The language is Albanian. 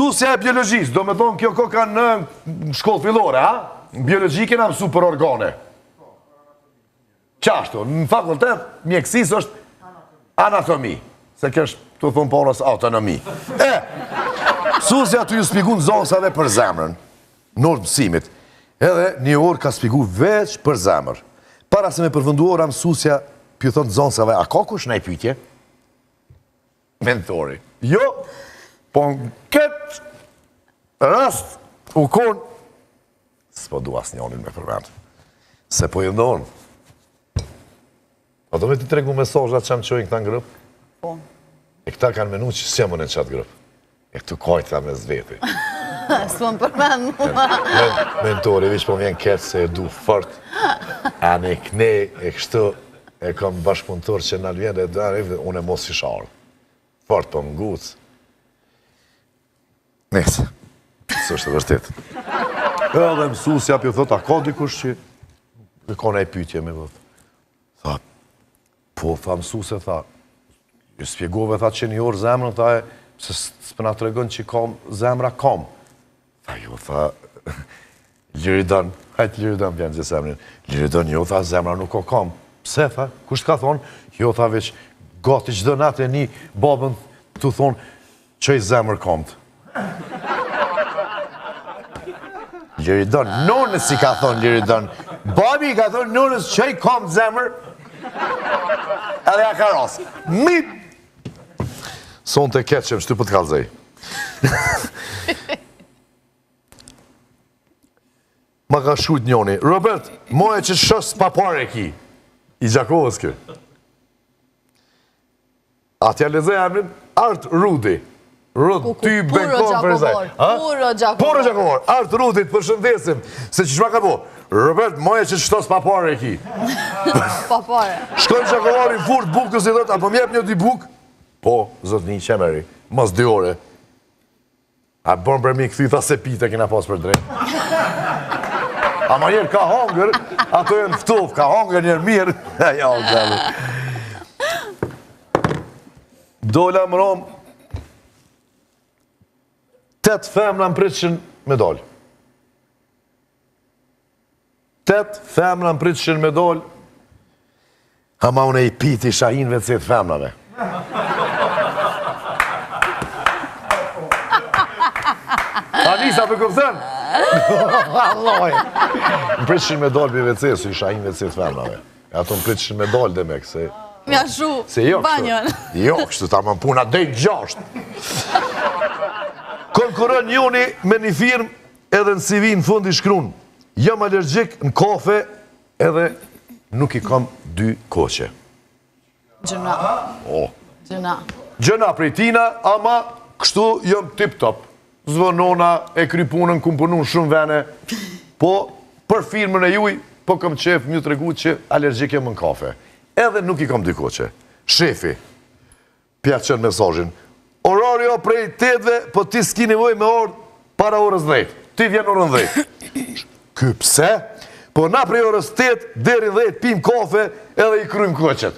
Mësusja e biologjisë, do me thonë kjo koka në shkollë fillore, a? Në biologji kena mësu për organe. Qashtu, në fakultet, mjekësisë është anatomi. Se kesh të thonë porës autonomi. E, mësusja tu ju spjegu nxonsave për zemrën, në orë mësimit. Edhe një orë ka spjegu veç për zemër. Para se me përfundu ora mësusja, p'ju thotë nxonsave, a ka kush naj pytje? Mentori. Jo, po në këtë rast u konë, s'po du asnjonin me përmend, se po ju ndonë. A do me t'i tregu mesazhat që më çojnë këta në grup? Po. E këta kanë menu që s'jam unë në qatë grup. E këtu kajta mes veti. S'po më përmend mua. Mentori, veç po vjen keq se e du fort. A ne kne e kështu e kam bashkëpunëtor që në vjen dhe dhe unë e mos i sharë. Fort po më nguc. Nese, s'është e vërtet. Edhe mësusja p'ju thot, a ka dikush që e ka naj pytje me vëtë? Tha, po, tha mësuse, tha, e spjegove, tha, që një orë zemrën, tha, e, pse s'po na tregon që kam zemra, kam. Tha, jo, tha, Liridon, hajt Liridon, vjen gjithë zemrin. Liridon, jo, tha, zemra nuk o kam. Pse, tha, kush të ka thonë? Jo, tha, veç, gati çdo natë e ni babën tu thonë, çoj zemër komt. Liridon, nonës i ka thonë Liridon. Babi i ka thonë nonës, çoj komt zemër. Edhe ja ka rasë. Mi! Sonte keqem, shty po të kallzoj. Ma ka shkrujt njoni. Robert, moje që shës pa pare ki. I Gjakovës kë. A t'ja lexoj emrin? Art Rudi. Rud, ty bekon për zaj. Puro Gjakovar. Puro Gjakovar. Art Rudi, të përshëndesim. Se që ma ka bo? Robert, moje që shtos pa pare ki. Pa pare. Shkon Gjakovari, furt bukës i thot, a po m'jep një dy bukë? Po, zotni, qemeri, mas dy ore. A bon për mi këthy, tha se pite kena pas për drekë. Ama njerë ka hongër, ato jenë ftof, ka hongër njerë mirë. Ja, o gjalli. Dola mrom, tet femna më pritshin me dalë. Tet femna më pritshin me dol, ama unë i piti shahin vetë se të femnave. Anisa, për kupton? Alloj. Më pritshin me dol për WC, se i shahin vetë se të femnave. E ato më pritshin me dol dhe me këse. Mja shu, se jo, banjën. Jo, kështu ta më puna dej gjasht. Konkuron njoni me një firmë Edhe në CV në fund i shkrun, jam alergjik në kafe edhe nuk i kam dy koqe. Gjëna. Oh. Gjëna. Gjëna prej tina, ama kështu jam tip top. Zvonona e kry punën, kum punu në shumë vene, po për firmën e juj, po kam qef m'ju tregu që alergjik jam në kafe. Edhe nuk i kam dy koqe. Shefi, P'ja çon mesazhin. Orari o prej tetëve, po ti s'ki nevojë me ardhë para orës 10. Ti vjen orën 10. Ky pse? Po na prej orës 8 deri 10 pim kafe edhe i kryjmë koqet.